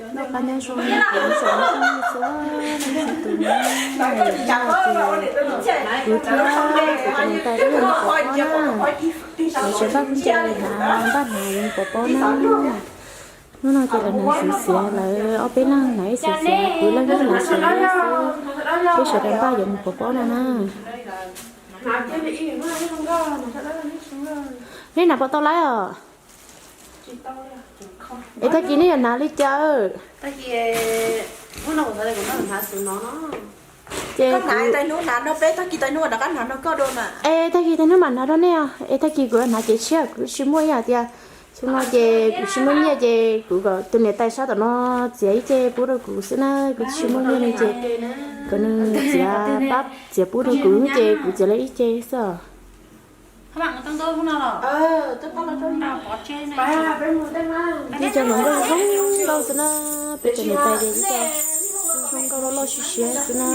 Noj qab nyob zoo, kuv tsoom phooj ywg txhua leej txhua tus na, kuv thiab kuv tus niam tais lub yog mus pov pob na, lawv tseem npaj pub ncaws hnav, npaj hnav yuav mus pov pob na. Hnub no ces lawv hnav xiv xiav, lawv ob peb leeg hnav ib xiv xiav, kuv leej twg hnav xiv xiav xwb, peb sawv daws npaj yuav mus pov pob no na. Nej hnav pov tau lawm os? Es tag kis nej yuav hnav li cas? Ces es tag kis tag hnub mam hnav rau nej os, es tag kis kuv hnav ces tshiab, kuv tsis muaj ib yam tias, xyoo no ces kuv tsis muaj nyiaj ces kuv kom tus niam tais sab tom no txiav ib ce pub rau kuv xwb na, kuv tsis muaj nyiaj li ces kom nws txiav pab txiav pub rau kuv ces kuv txiav li ib ce xwb os. Ib co hluas nkauj zoo nkauj xwb na, peb cov niam tais ces ib co zoo nkauj loj loj siab siab xwb na.